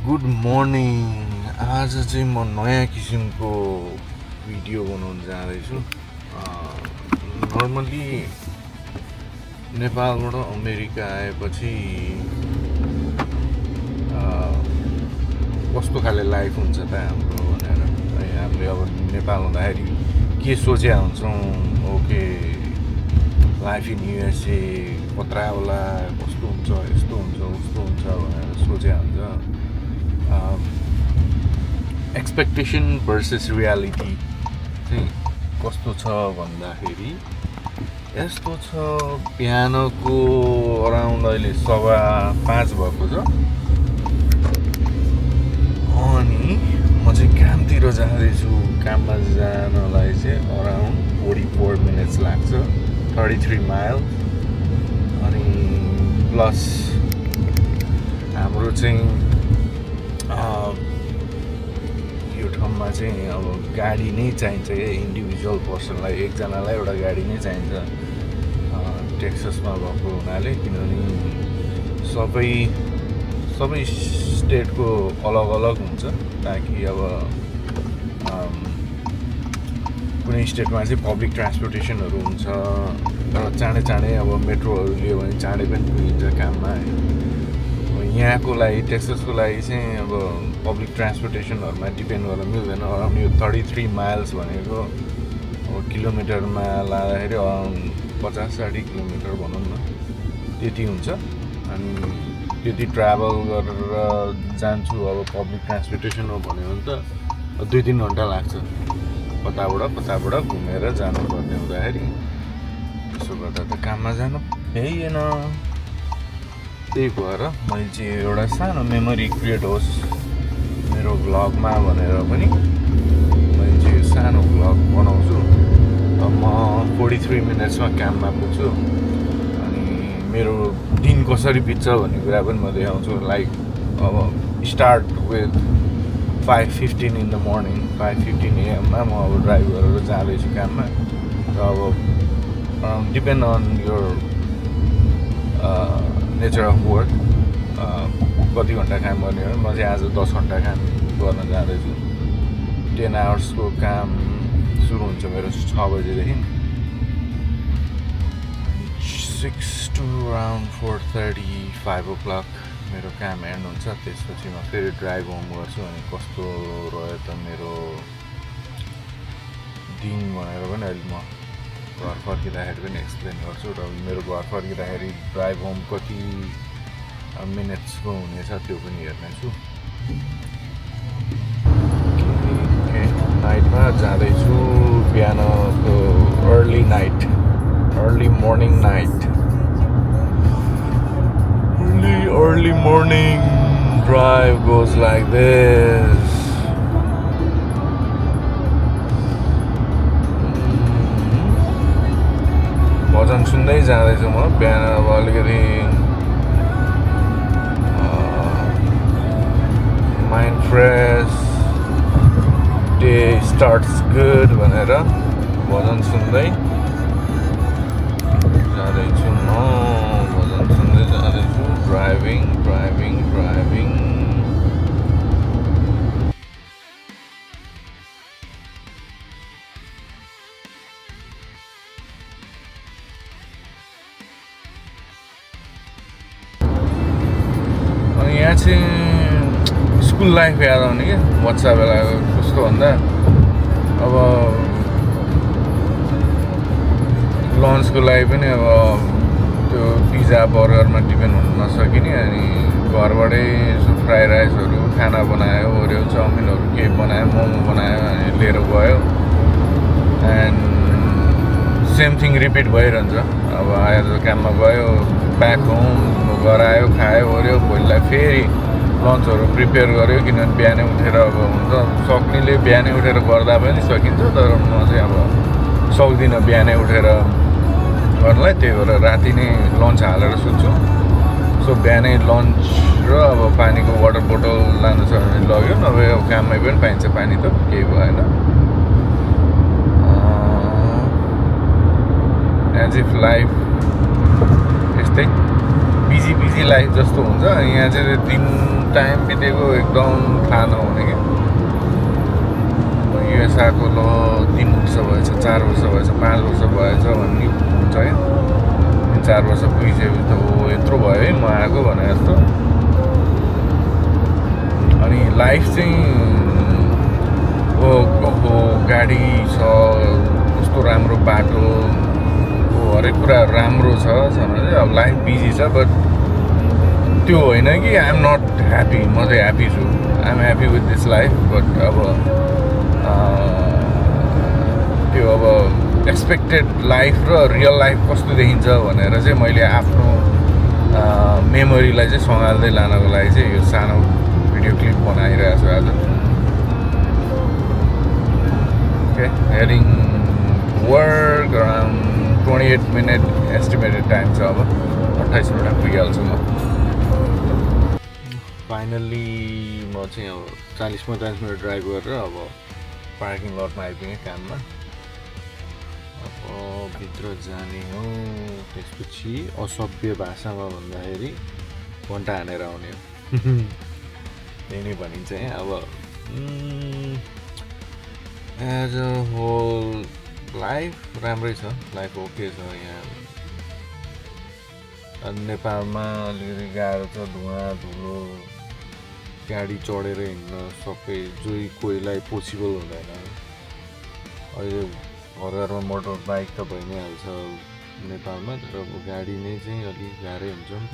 Good morning. आज चाहिँ म नयाँ किसिमको भिडियो बनाउन जाँदैछु। नर्मली नेपालबाट अमेरिका आएपछि कस्तो खाले लाइफ हुन्छ त हाम्रो भनेर हामीले अब नेपाल हुँदाखेरि के सोचेका हुन्छौँ, ओके लाइफ इन युएसए कत्रा होला, कस्तो हुन्छ, यस्तो हुन्छ, उस्तो हुन्छ भनेर सोचेका हुन्छ। एक्सपेक्टेसन भर्सेस रियालिटी चाहिँ कस्तो छ भन्दाखेरि यस्तो छ, बिहानको अराउन्ड अहिले 5:15 भएको छ अनि म चाहिँ कामतिर जाँदैछु। काममा जानलाई चाहिँ अराउन्ड 44 मिनट्स लाग्छ, 33 माइल। अनि प्लस हाम्रो चाहिँ यो ठाउँमा चाहिँ अब गाडी नै चाहिन्छ क्या, इन्डिभिजुअल पर्सनलाई एकजनालाई एउटा गाडी नै चाहिन्छ टेक्ससमा भएको हुनाले। किनभने सबै स्टेटको अलग अलग हुन्छ, ताकि अब कुनै स्टेटमा चाहिँ पब्लिक ट्रान्सपोर्टेसनहरू हुन्छ र चाँडै अब मेट्रोहरू लियो भने चाँडै पनि पुगिन्छ काममा। यहाँको लागि टेक्ससको लागि चाहिँ अब पब्लिक ट्रान्सपोर्टेसनहरूमा डिपेन्ड गर्न मिल्दैन। अराउन्ड यो 33 माइल्स भनेको अब किलोमिटरमा लाँदाखेरि अराउन्ड 50-60 किलोमिटर भनौँ न, त्यति हुन्छ। अनि त्यति ट्राभल गरेर जान्छु अब पब्लिक ट्रान्सपोर्टेसन हो भन्यो भने त 2-3 घन्टा लाग्छ कताबाट घुमेर जानुपर्ने हुँदाखेरि। त्यसो गर्दा त काममा जानु भ्याइएन। त्यही भएर मैले चाहिँ एउटा सानो मेमोरी क्रिएट होस् मेरो भ्लगमा भनेर पनि मैले चाहिँ सानो भ्लग बनाउँछु। अब म 43 मिनट्समा काममा पुग्छु अनि मेरो दिन कसरी बित्छ भन्ने कुरा पनि म देखाउँछु। लाइक अब start with 5:15 in the morning, 5:15 AM मा म अब ड्राइभ गरेर जाँदैछु काममा। र अब depend on your nature of work कति घन्टा काम गर्ने हो। म चाहिँ आज 10 घन्टा काम गर्न जाँदैछु। 10 आवर्सको काम सुरु हुन्छ मेरो 6 बजेदेखि 6 to around 4:30-5 o'clock मेरो काम एन्ड हुन्छ। त्यसपछि म फेरि ड्राइभ होम गर्छु। अनि कस्तो रह्यो त मेरो दिन भनेर पनि अहिले म घर फर्किँदाखेरि पनि एक्सप्लेन गर्छु। र मेरो घर फर्किँदाखेरि ड्राइभ होम कति मिनट्सको हुनेछ त्यो पनि हेर्नेछु। नाइटमा जाँदैछु, बिहानको early morning night, early morning drive goes like this. भजन सुन्दै जाँदैछु म। बिहान अब अलिकति mind fresh, day starts good भनेर भजन सुन्दै जाँदैछु म। भजन सुन्दै जाँदैछु, ड्राइभिङ। यहाँ चाहिँ स्कुल लाइफ याद आउने क्या, बच्चा बेलाको। कस्तो भन्दा अब लन्चको लागि पनि अब त्यो पिज्जा बर्गरमा डिपेन्ड हुन नसकिने। अनि घरबाटै यसो फ्राई राइसहरू खाना बनायो, ओऱ्यो, चाउमिनहरू के बनायो, मोमो बनायो अनि लिएर गयो। एन्ड सेम थिङ रिपिट भइरहन्छ। अब आएर काममा गयो, ब्याक होम, घर आयो, खायो, ओऱ्यो, भोलिलाई फेरि लन्चहरू प्रिपेयर गर्यो। किनभने बिहानै उठेर अब हुन्छ सक्नेले बिहानै उठेर गर्दा पनि सकिन्छ, तर म चाहिँ अब सक्दिनँ बिहानै उठेर गर्नलाई। त्यही भएर राति नै लन्च हालेर सुत्छु। सो बिहानै लन्च र अब पानीको वाटर बोतल लानु छ भने लग्यो, नभए अब काममै पनि पाइन्छ पानी, त केही भएन। एज इफ लाइफ यस्तै बिजी लाइफ जस्तो हुन्छ। यहाँ चाहिँ दिन टाइम बितेको एकदम थाहा नहुने क्या युएस आएको ल 3 वर्ष भएछ 4 वर्ष भएछ 5 वर्ष भएछ भन्ने हुन्छ क्या 3-4 वर्ष पुगिसकेपछि त हो यत्रो भयो है म आएको भने जस्तो अनि लाइफ चाहिँ ओहो गाडी छ कस्तो राम्रो बाटो हरेक कुरा राम्रो छ भने चाहिँ अब लाइफ बिजी छ बट त्यो होइन कि आइ एम नट ह्याप्पी म चाहिँ ह्याप्पी छु I am happy with this life but अब त्यो अब एक्सपेक्टेड लाइफ र रियल लाइफ कस्तो देखिन्छ भनेर चाहिँ मैले आफ्नो मेमोरीलाई चाहिँ सँगाल्दै लानको लागि चाहिँ यो सानो भिडियो क्लिप बनाइरहेको छु आज okay heading work around 28 minute estimated time छ अब 28 मिनटमा पुगिहाल्छु म फाइनल्ली म चाहिँ अब 40-45 मिनट ड्राइभ गरेर अब पार्किङ लटमा आइपुगेँ काममा अब भित्र जाने हो त्यसपछि असभ्य भाषामा भन्दाखेरि घन्टा हानेर आउने हो त्यही नै भनिन्छ है अब एज अ होल लाइफ राम्रै छ लाइफ ओके छ यहाँ नेपालमा अलिकति गाह्रो छ धुवा धुलो गाडी चढेर हिँड्न सबै कोहीलाई पोसिबल हुँदैन अहिले घर घरमा मोटर बाइक त भइ नै हाल्छ नेपालमा तर अब गाडी नै चाहिँ अलिक गाह्रै हुन्छ नि त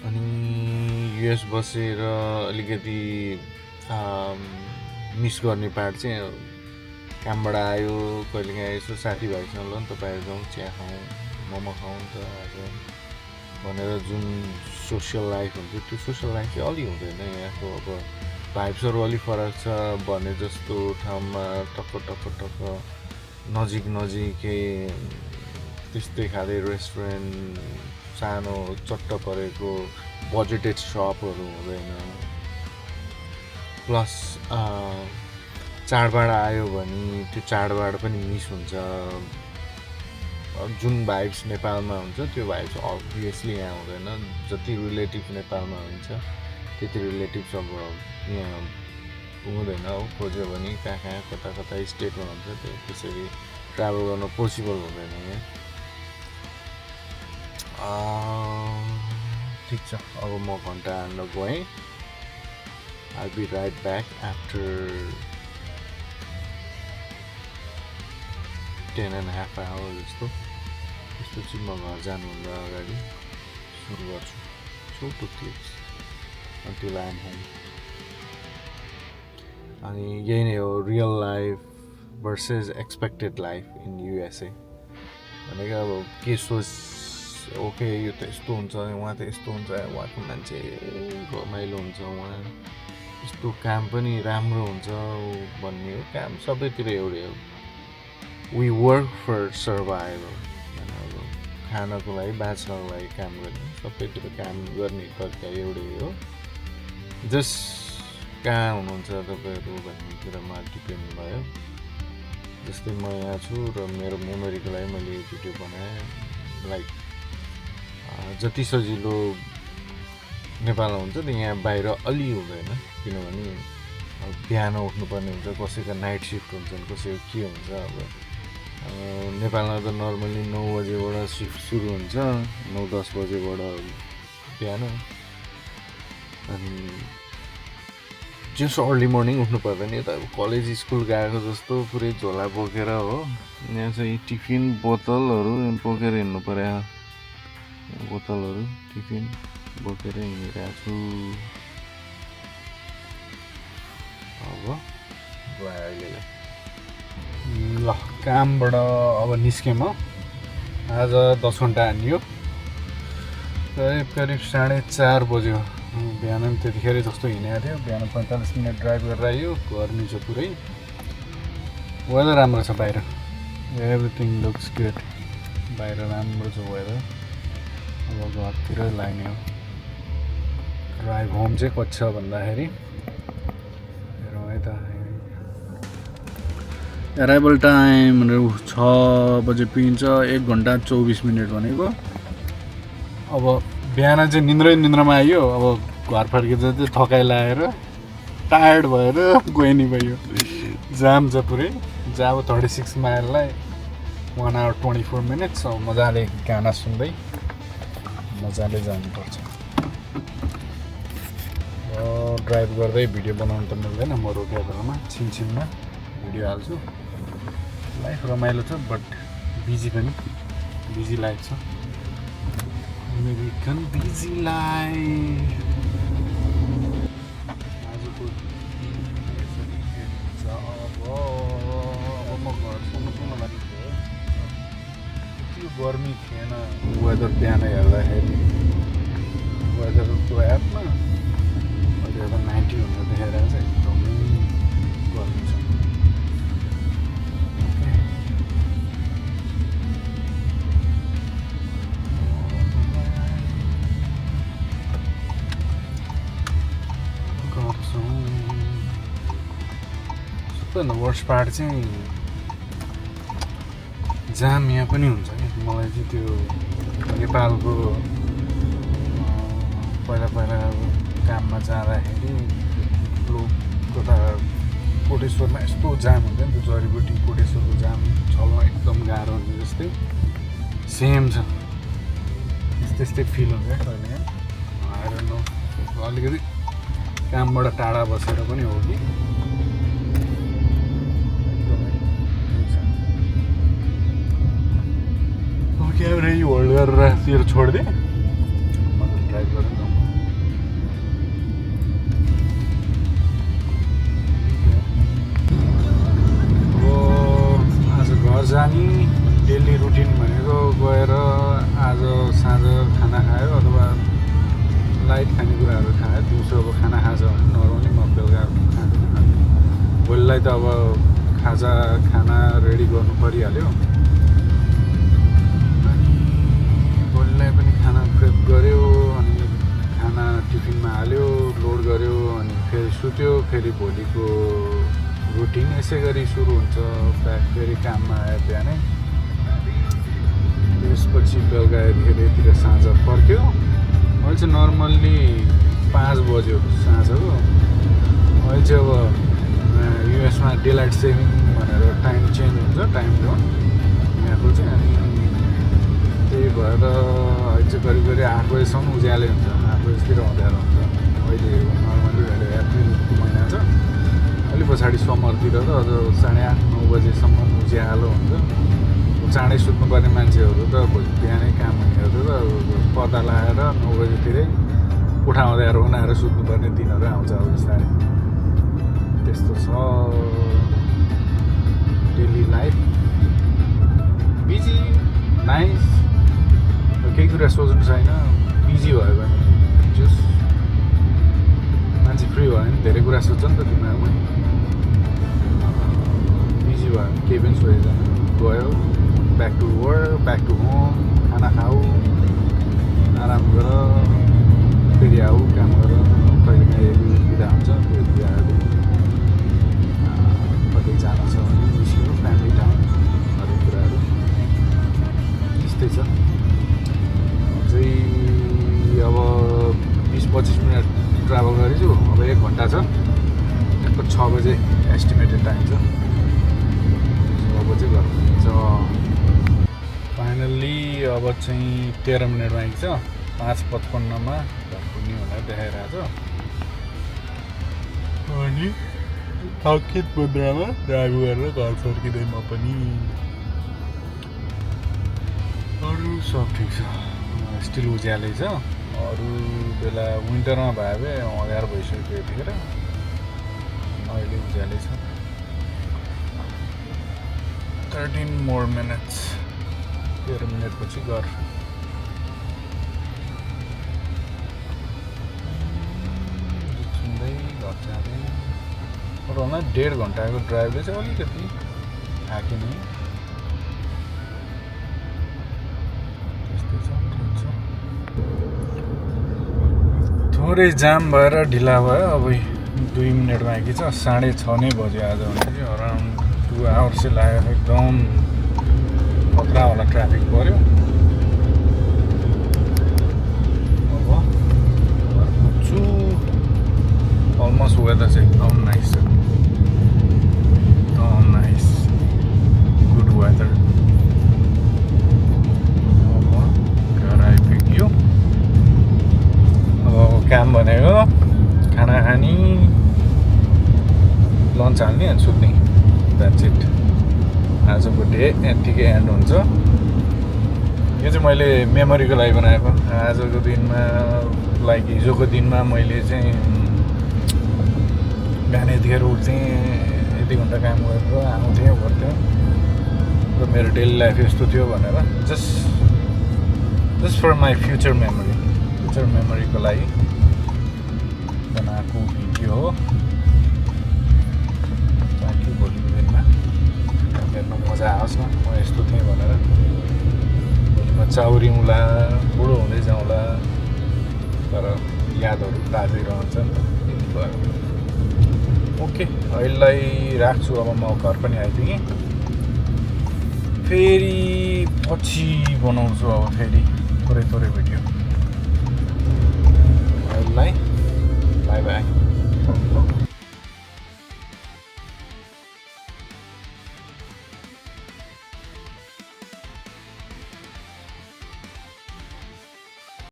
अनि युएस बसेर अलिकति मिस गर्ने पार्ट चाहिँ कामबाट आयो कहिलेकाहीँ यसो साथीभाइसँग ल नि त बाहिर जाउँ चिया खाउँ मोमो खाउँ नि त आज भनेर जुन सोसियल लाइफ हुन्छ त्यो सोसियल लाइफ चाहिँ अलि हुँदैन यहाँको अब भाइब्सहरू अलिक फरक छ भने जस्तो ठाउँमा टक्क नजिकै त्यस्तै खाले रेस्टुरेन्ट सानो चट्ट परेको बजेटेड सपहरू हुँदैन प्लस चाडबाड आयो भने त्यो चाडबाड पनि मिस हुन्छ जुन भाइब्स नेपालमा हुन्छ त्यो भाइब्स अभियसली यहाँ हुँदैन जति रिलेटिभ नेपालमा हुन्छ त्यति रिलेटिभ्स अब यहाँ हुँदैन हो खोज्यो भने कहाँ कता स्टेटमा हुन्छ त्यो त्यसरी ट्राभल गर्न पोसिबल हुँदैन यहाँ ठिक छ अब म घन्टा हान्न गएँ I'll be right back after 10.5 hours जस्तो त्यसपछि म घर जानुभन्दा अगाडि सुरु गर्छु छोटो clips until I am home अनि यही नै हो real life versus expected life in USA भनेको अब के सोच ओके यो त यस्तो हुन्छ उहाँ त यस्तो हुन्छ उहाँको मान्छे रमाइलो हुन्छ उहाँ यस्तो काम पनि राम्रो हुन्छ भन्ने हो काम सबैतिर एउटै हो वी वर्क फर सर्भाइभल अब खानको लागि बाँच्नको लागि काम गर्ने सबैतिर काम गर्ने तरिका एउटै हो जस्ट कहाँ हुनुहुन्छ तपाईँहरू भन्ने कुरामा डिपेन्ड भयो जस्तै म यहाँ छु र मेरो मेमोरीको लागि मैले यो भिडियो बनाएँ लाइक जति सजिलो नेपालमा हुन्छ नि यहाँ बाहिर अलि हुँदैन किनभने बिहान उठ्नुपर्ने हुन्छ कसैको नाइट सिफ्ट हुन्छन् कसैको के हुन्छ अब नेपालमा त नर्मली 9 बजेबाट सिफ्ट सुरु हुन्छ 9-10 बजेबाट बिहान अनि जस्ट अर्ली मर्निङ उठ्नु पर्दैन नि त अब कलेज स्कुल गएको जस्तो पुरै झोला बोकेर हो यहाँ चाहिँ टिफिन बोतलहरू बोकेर हिँड्नु पर्यो बोतलहरू टिफिन बोकेर हिँडिरहेको छु अब अहिले ल कामबाट अब निस्केँ म आज 10 घन्टा हानियो करिब 4:30 बज्यो बिहान पनि त्यतिखेरै जस्तो हिँडेको थियो बिहान 45 मिनट ड्राइभ गरेर आयो गर्मी छ पुरै वेदर राम्रो छ बाहिर एभ्रिथिङ लुक्स गुड बाहिर राम्रो छ वेदर अब घरतिर लाग्ने हो ड्राइभ होम चाहिँ कति छ भन्दाखेरि एराइभल टाइम 6 बजे पुगिन्छ 1 घन्टा 24 मिनट भनेको अब बिहान चाहिँ निन्द्रमा आयो अब घर फर्किँदा चाहिँ थकाइ लागेर टायर्ड भएर गयो नि भयो जाम छ पुरै जाब 36 माइललाई 1 hour 24 minutes अब मजाले गाना सुन्दै मजाले जानुपर्छ ड्राइभ गर्दै भिडियो बनाउनु त मिल्दैन म रोकेको बेलामा छिनछिनमा भिडियो हाल्छु लाइफ रमाइलो छ बट बिजी लाइफ छ अमेरिकन बिजी लाइफ आजको अब म घर सुन्नु लागिसक्यो त्यो गर्मी थिएन वेदर बिहान हेर्दाखेरि वेदरको एपमा अहिले एउटा 90 हुँदा देखाइरहेको छ एकदमै गर्मी छ सबैभन्दा वर्स्ट पार्ट चाहिँ जाम यहाँ पनि हुन्छ कि मलाई चाहिँ त्यो नेपालको पहिला अब काममा जाँदाखेरि कता कोटेश्वरमा यस्तो जाम हुन्छ नि त्यो जडीबुटी कोटेश्वरको जाम चल्न एकदम गाह्रो हुन्छ जस्तै सेम छ त्यस्तै फिल हुन्छ क्या कहिले आएर न अलिकति कामबाट टाढा बसेर पनि हो कि क्यामेरा होल्ड गरेर तिर छोडिदिएँ मजाले ड्राइभ गरेँ न आज घर जाने डेली रुटिन भनेको गएर आज साँझ खाना खायो अथवा लाइट खानेकुराहरू खायो दिउँसो अब खाना खान्छ भने नर्मली म बेलुका खाँदैन भोलिलाई त अब खाना रेडी गर्नु परिहाल्यो भोलिलाई पनि खाना प्रेप गऱ्यो अनि खाना टिफिनमा हाल्यो लोड गऱ्यो अनि फेरि सुत्यो फेरि भोलिको रुटिन यसै गरी सुरु हुन्छ ब्याक फेरि काममा आयो बिहानै त्यसपछि बेलुका यतिखेर साँझ फर्क्यो अहिले चाहिँ नर्मल्ली 5 बज्यो साँझको अहिले चाहिँ अब युएसमा डेलाइट सेभिङ भनेर टाइम चेन्ज हुन्छ टाइम जोन यहाँको चाहिँ अनि त्यही भएर अहिले चाहिँ करिब 8 बजीसम्म उज्यालै हुन्छ 8 बजीतिर अँध्यारो हुन्छ अहिले नर्मली अहिले अप्रिलको महिना छ अलि पछाडि समरतिर त अझ 8:30-9 बजेसम्म उज्यालो हुन्छ चाँडै सुत्नुपर्ने मान्छेहरू त भोलि बिहानै काम हुनेहरू त पर्दा लगाएर 9 बजीतिरै उठाउँदैहरू बनाएर सुत्नुपर्ने दिनहरू आउँछ अब बिस्तारै त्यस्तो छ डेली लाइफ बिजी नाइस केही कुरा सोच्नु छैन बिजी भयो भने जस्ट मान्छे फ्री भयो भने धेरै कुरा सोध्छ नि त दिमागमा बिजी भयो भने केही पनि सोचेदैन गयो back to work back to home खाना खाऊ आराम गर फेरि आऊ काम गर कहिले काहीँ बिदा हुन्छ त्यो बिदाहरू कतै जान छ भने निस्क्यो फ्यामिली टाइम हरेक कुराहरू त्यस्तै छ अझै अब 20-25 मिनट ट्राभल गरेछु अब 1 घन्टा छ ठ्याक्क 6 बजे एस्टिमेटेड टाइम छ 6 बजे घर पुगिन्छ फाइनल्ली अब चाहिँ 13 मिनटमा आइन्छ 5:55मा घर पुग्ने भनेर देखाइरहेको छ अनि थकित मुद्रामा ड्राइभ गरेर घर फर्किँदै म पनि अरू सब ठिक छ स्टिल उज्यालै छ अरू बेला विन्टरमा भयो भए अँध्यारो भइसक्यो यतिखेर अहिले उज्यालै छ 13 more minutes 13 मिनटपछि घर सुन्दै घर जाँदै होला 1.5 घन्टाको ड्राइभले चाहिँ अलिकति थाके नै त्यस्तै छ ठिक छ थोरै जाम भएर ढिला भयो अब 2 मिनटमा आइपुग्छ 6:30 नै बज्यो आज भने चाहिँ अराउन्ड 2 आवर्स चाहिँ लाग्यो एकदम खतरा होला ट्राफिक पऱ्यो एकदम नाइस छ, एकदम नाइस, गुड वेदर। अब घर आइपुग्यो। अब काम भनेको खाना खाने, लन्च हाल्ने अनि सुत्ने, द्याट्स इट। आजको डे यत्तिकै एन्ड हुन्छ। यो चाहिँ मैले मेमोरीको लागि बनाएको। आजको दिनमा लाइक हिजोको दिनमा मैले चाहिँ बिहान यतिखेर उठ्थेँ, यति घन्टा काम गरेर आउँथेँ गर्थेँ र मेरो डेली लाइफ यस्तो थियो भनेर जस्ट फर माई फ्युचर मेमोरीको लागि बनाएको भिडियो हो, ताकि भोलिको दिनमा हेर्नु मजा आओस् न म यस्तो थिएँ भनेर। भोलिमा चाउरिउँला, बुढो हुँदै जाउँला, तर यादहरू ताजै रहन्छ नि त, यति भयो। ओके, अहिलेलाई राख्छु। अब म घर पनि आइपुगेँ, फेरि पछि बनाउँछु अब फेरि थोरै भिडियो।